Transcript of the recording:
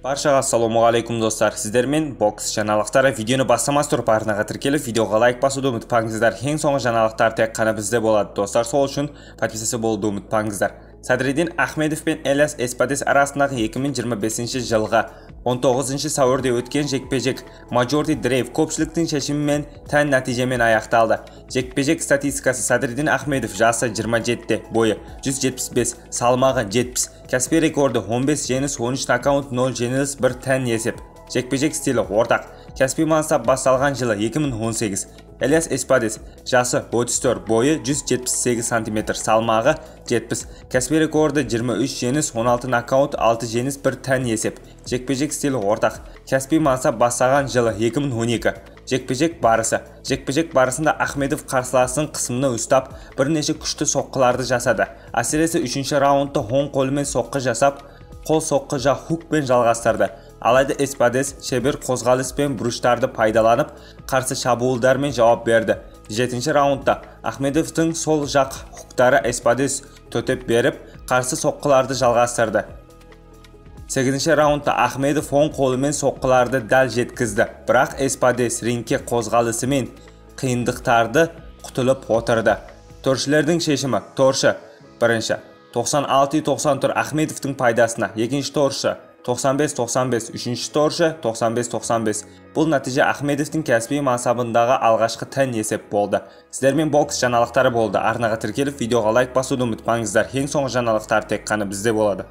Баршаға ассалаумағалейкум, достар! Сіздермен бокс жаңалықтары. Видеоны бастамас тұрып, арнаға тіркеліп, видеоға лайк басуды ұмытпаңыздар. Ең соңғы жаңалықтар тек қана бізде болады, достар. Сол үшін подписаться болуды ұмытпаңыздар. Садриддин Ахмедов пен Элиас Эспадес арасындағы 2025 жылғы 19 сәуірде өткен жекпе-жек Majority Drive, көпшіліктің шешімімен, тән нәтижемен аяқталды. Жекпе-жек статистикасы: Садриддин Ахмедов, жасы 27-те, бойы 175, салмағы 70, кәсіби рекорды 15 жеңіс, 13 нокаут, 0 жеңіліс, 1 тән есеп. Жекпе-жек стилі ортақ. Кәсіби мансап басталған жылы 2018. Элиас Эспадес, жасы 34, бойы 178 см, салмағы 70, кәсіби рекорды 23 жеңіс, 16 нокаут, 6 жеңіс, 1 тән есеп. Жекпе-жек стилі ортақ. Кәсіби мансап бастаған жылы 2012. Жекпе-жек барысы: Жекпе-жек барысында Ахмедов қарсыласының қысымына ұстап, бірнеше күшті соққыларды жасады. Әсіресе үшінші раундта оң қолымен соққы жасап, қол соққы жа хукпен жалғастырды. Алайда Эспадес шебер қозғалыс пен бұрыштарды пайдаланып, қарсы шабуылдармен жауап берді. Жетінші раундта Ахмедовтың сол жақ хуктары Эспадес төтеп беріп, қарсы соққыларды жалғастырды. Сегізінші раундта Ахмедов оң қолымен соққыларды дәл жеткізді, бірақ Эспадес рингке қозғалысымен қиындықтарды құтылып отырды. Торшылардың шешімі: торшы бірінші 96-94 Ахмедовтің пайдасына, екінші торшы 95-95, үшінші торшы 95-95. Бұл нәтиже Ахмедовтің кәсіби мансабындағы алғашқы тән есеп болды. Сіздермен бокс жаңалықтары болды. Арнаға тіркеліп, видеоға лайк басуды ұмытпаңыздар. Ең соңғы жаңалықтар тек қана бізде болады.